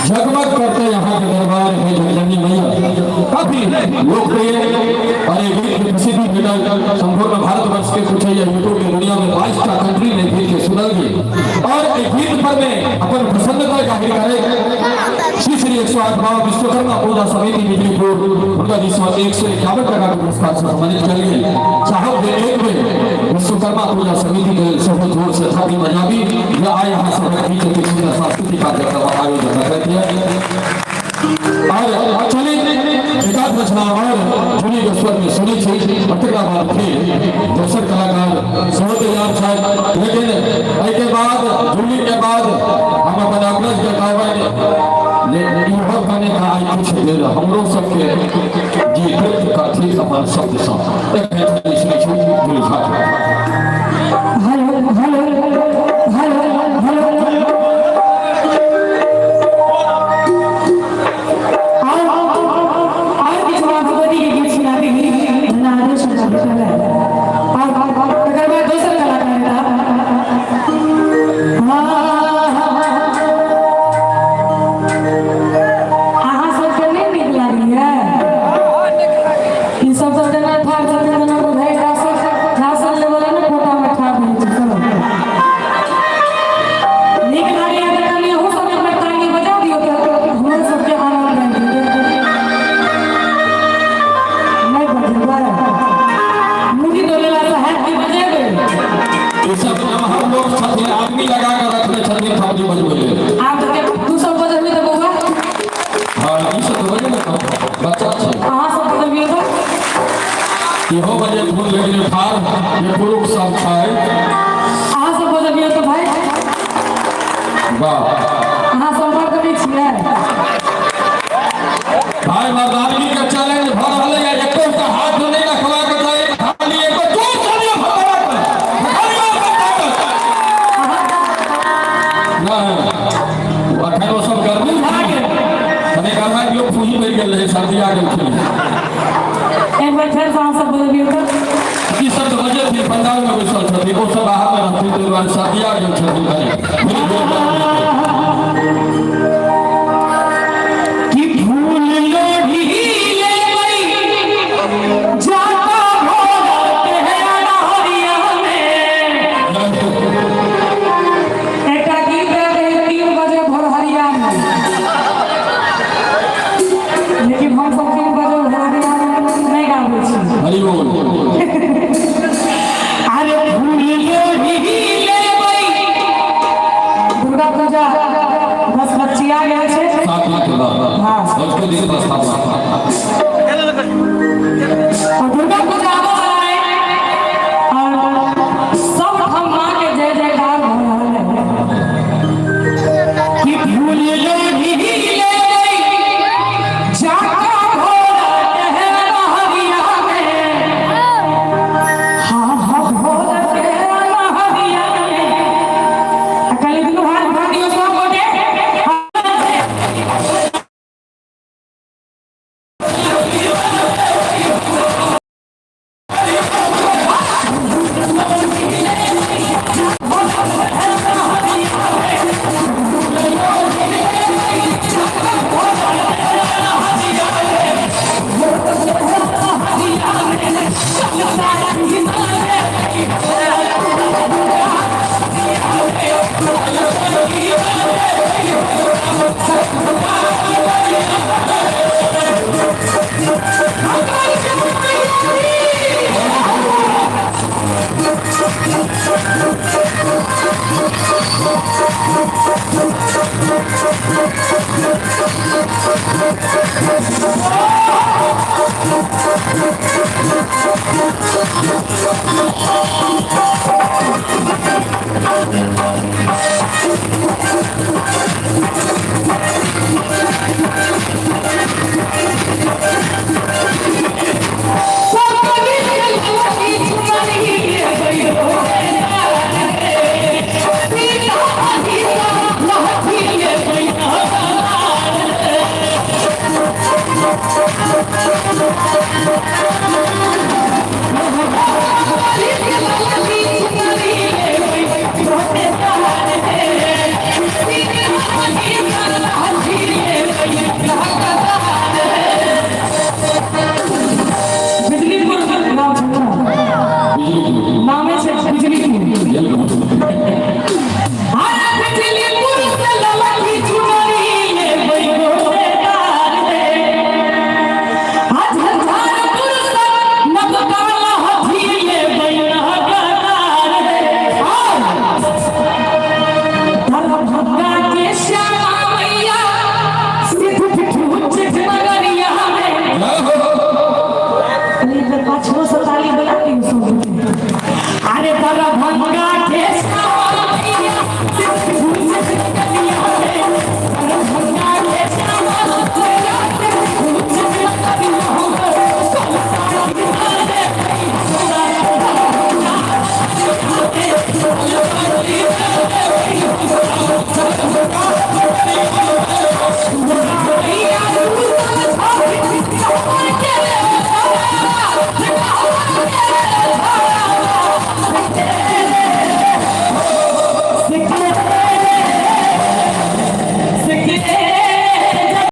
जगमग करते यहाँ के दरबार है जगजननी मैया। काफी लोकप्रिय और ये गीत की प्रसिद्धि भेटल संपूर्ण भारतवर्ष के कुछ यूट्यूब की दुनिया में 22 टा कंट्री में गीत के सुनल गेल और एक गीत पर में अपन प्रसन्नता जाहिर करे श्री श्री 108 बाबा विश्वकर्मा पूजा समिति बिजलीपुर उनका जिसमें 151 टका के पुरस्कार से सम्मानित कल गेल। चाहब जे एक बेर विश्वकर्मा पूजा समिति के सेहो जोर से थाली बजाबी जे आइ अहाँ सबक बीच एतेक सुंदर सांस्कृतिक कार्यक्रम आयोजन करैत यऽ। और चली एकाध में सुनै छी और तकरा बाद फेर दोसर कलाकार सेहो तैयार छथि। लेकिन एहिके बाद झूली के बाद हम अपन अग्रज के कहबनि जे इहो कने आइ किछु देर हमरो सबके जी तृप्त करथि अपन शब्दसँ। एक सुनै छी झूली Jha. Hello hello hello hello, और किछु माँ भगवती के गीत सुना दी ना आदेश हमरा भेटल है और तकर बाद दोसर कलाकार एता। अहाँ सबके नहि नीक लागैया? ई सब तऽ तेना ठाढ़ छथिन जेना बुझाइ राशन राशन लेबऽ ने कोटा मे ठाढ़ रहै छै सब। नीक लागैया तऽ कनि अहूँ सब एक बेर ताली बजा दियौ तऽ हमरो सबके आनन्द आबि जेतै। नहि बजेबै? मुड़ी डोलेला से हैत कि बजेबै? ई सब नमहर लोक छथिन, आदमी लगा कऽ रखने छथिन थपड़ी बजबै लेल। आब तऽ तू सब बजेबही तऽ बौआ। हँ, ई सब तऽ बजे ने, बच्चा छै। अहाँ सब बजेबियौ तऽ? इहो बजेथुन, लेकिन ठाढ़ जे पुरुष सब छै। अहाँ सब बजेबियौ तऽ भाइ। वाह। अहाँ सम्पर्क नहि छियै? भाई, मर्दानगी के चैलेंज भऽ रहल है। एकोटा हाथ नहि रखबाक चाही, खाली एको जोर से दियौ भगवान पर। खाली अपन ताकत। नहि, अखन ओ सब गर्मी कनि गरमा लोक फूही पड़ि गेल रहै, सर्दी आ गेलखिन। एक बेर फेर से अहाँ सब बजेबियौ तऽ। ई सब तऽ बजेथिन, पंडाल में बैसल छथिन, ओ सब बाहर में रहथिन, ताहि दुआरे सर्दी आ गेल छथिन कनि। कि फूल लोढ़ी लेबै जाता भोला हरिया में। एकटा गीत रहै 3 बजे भोरहरिया में, लेकिन हम सब 3 बजे भोरहरिया में नहि गाबै छी। हरि बोल। अरे फूल लोढ़ी लेबै। दुर्गा पूजा बस बच्चिया गेल छै। 7 लाख के बाद। हाँ। उसके दिन बस 7 लाख। और दुर्गा पूजा आबऽ वाला है और सब ठाम माँ के जय जयकार भऽ रहल है। कि फूल लोढ़ी लेबै जाका भोला हरिया में, हाँ हाँ, भोला हरिया में। आ कनि दुनू हाथ उठा दियौ सब गोटे।